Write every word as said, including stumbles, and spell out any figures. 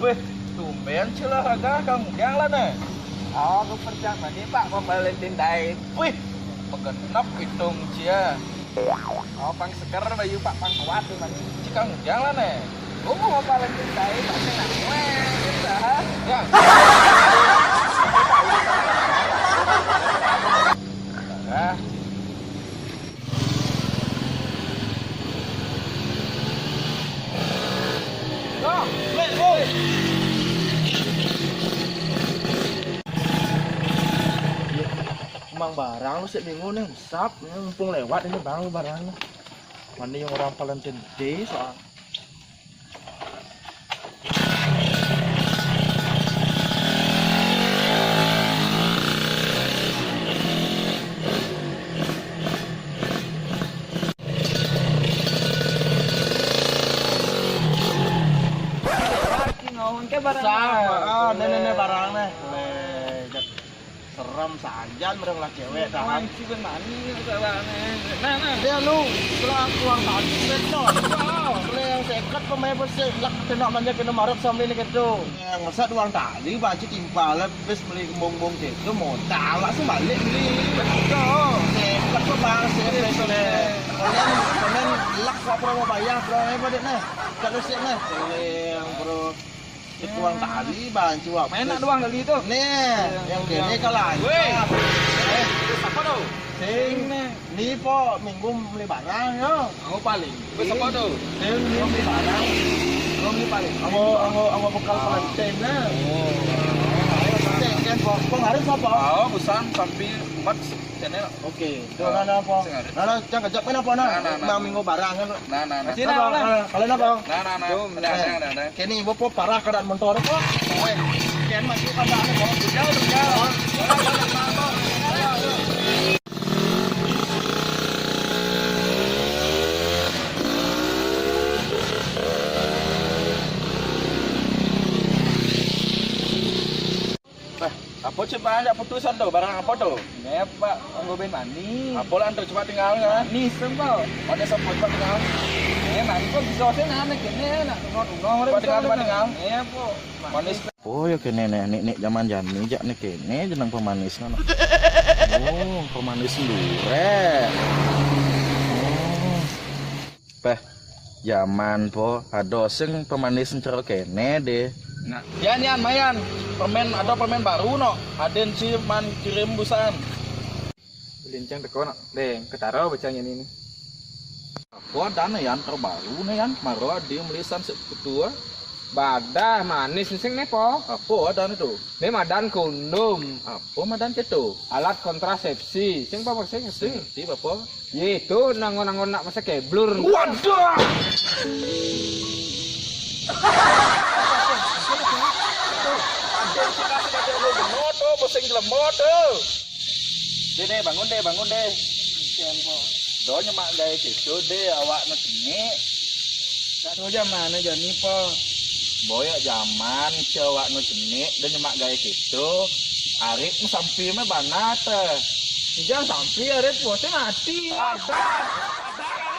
Wih, tumben cila raga kang udiang lah ne. Oh, aku percaya nih, Pak, mau Valentine Day. Wih, pegenep hitung cia. Oh, pang seger bayu, Pak, pang kuat tuh, Pak. Cikang udiang lah ne. Oh, mau Valentine Day, Pak, sing aku, eh, gitu, ha? Ya. Ah. Emang barang lu sik minggu nih, sap, mumpung lewat ini bang lu barang lu. Mana yang orang Valentine Day soal. Sama, ah, nih, nih, nih, barang nih. Serem saja mereka lah cewek dah. Wah, si Ben Mani masalahnya. Nah, nah. Dia lu, kalau aku uang tadi, betul. Wow. Kalau yang sekat pemain pasti lak kena manja kena marah sampai ini gitu. Yang ngesat uang tadi, banci timpal, bes beli kembung-kembung gitu, modal lah sih balik beli. Betul. Sekat tuh bang, sekat tuh. Kalian, kalian lak kok promo bayar, bro, apa deh, nah? Kalau sih, nah. Yang, bro. Itu uang tadi, Bang, cuap. Main nak doang kali itu. Nih, yang kene kalah. Weh. Eh, siapa tu? Sing. Ni po minggu beli barang yo. Aku paling. Weh, siapa tu? Sing ni beli barang. Aku beli paling. Aku aku aku bekal pengantin nah. Oh. Ayo, pengantin po. Pengaruh siapa? Oh, busan sampai empat channel. Oke, itu nana apa? Nana, jangan kejap kan apa, nah? Nah, nah, nah. Enam minggu barang kan. Nah, nah, nah. Masih apa? Nah, kalian apa? Nah, nah, nah. Ada, ada, ada. Kini bapak parah keadaan motor apa? Eh, kian masih pada ada bawa jauh, jauh. Eh, apa cuma ada putusan tu? Barang apa tu? Ni, Pak, anggo Ben Mani. Apa lah tu? Cepat tinggal kan? Ni, sempal. Mana siapa cepat tinggal? Eh, mari kok bisa sih, nah, nak kene, nak tunggu-tunggu. Cepat tinggal, cepat tinggal. Eh, apa? Manis. Oh, ya kene nih, nek, nek zaman jani jak nih kene jeneng pemanis kan. Oh, pemanis lurek. Oh. Peh, zaman po, ada sing pemanis cara kene deh. Nah, yan, yan, mayan. Permen, ada permen baru no. Aden si man kirim busan. Lincang teko no. Deh, ketara bacanya ini. Apa ada nih yan terbaru nih yan? Maro ada melisan sekutua. Badah manis sing nih po. Apa ada nih tuh? Nih madan kondom. Apa madan itu? Alat kontrasepsi. Sing apa sing? Sing, apa? Ye, itu nangon-nangon nak masa keblur. Waduh! Ada yang suka suka dia lu moto, pusing jelema tu. Deh, deh, bangun deh, bangun deh. Do nyemak gawe gitu deh, awak nu cenik. Satu jam mana jani po? Boyok zaman si awak nu cenik, do nyemak gawe gitu. Arit nu sampi mah banat. Jangan sampi arit bosnya mati. Ada, ada.